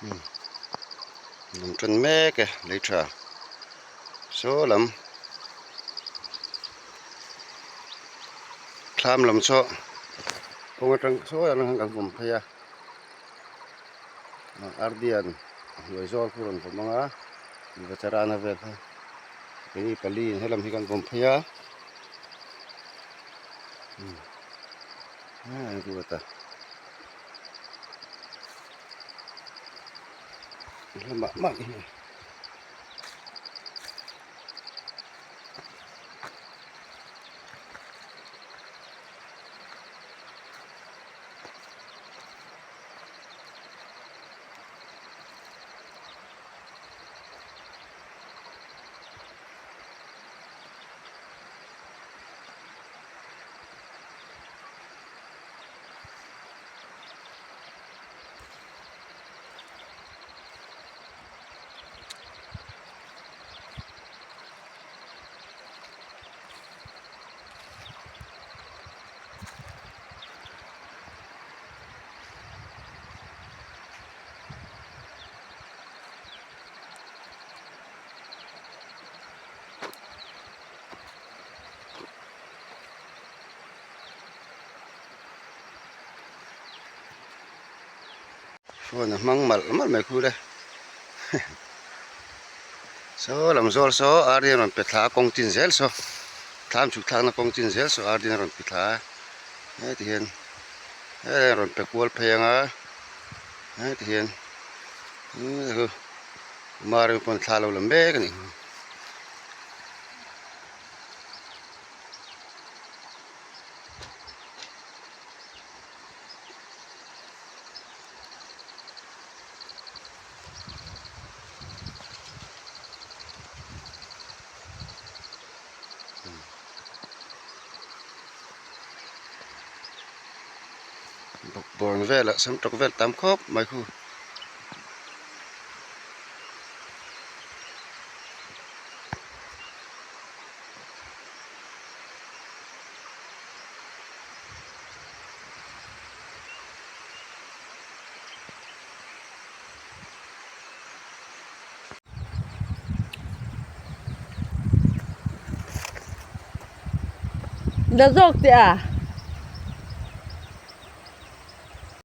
Lung tan mek e lei tha saw lam thlam lam saw kawng atang saw atang khan kan vawm phei a ardian hnuai zawl khu rawn vawm ang a vacharana vel kha keini pali in helam hi kan vawm phei a ruat a. Mah mah hi. Phone a hmang malh malh mai khu le saw lam zawl saw ar hian rawn pe thla a kawng chin zel saw thlam chhuk thlakna kawng chin zel saw ar hian a rawn pe thla a heti hian hei a rawn pe kual phei ang a heti hian mar pawn thla a lo la mek a ni. Bawkbawn velah samtawk vel tam khawp mai khu. La zawk teh a.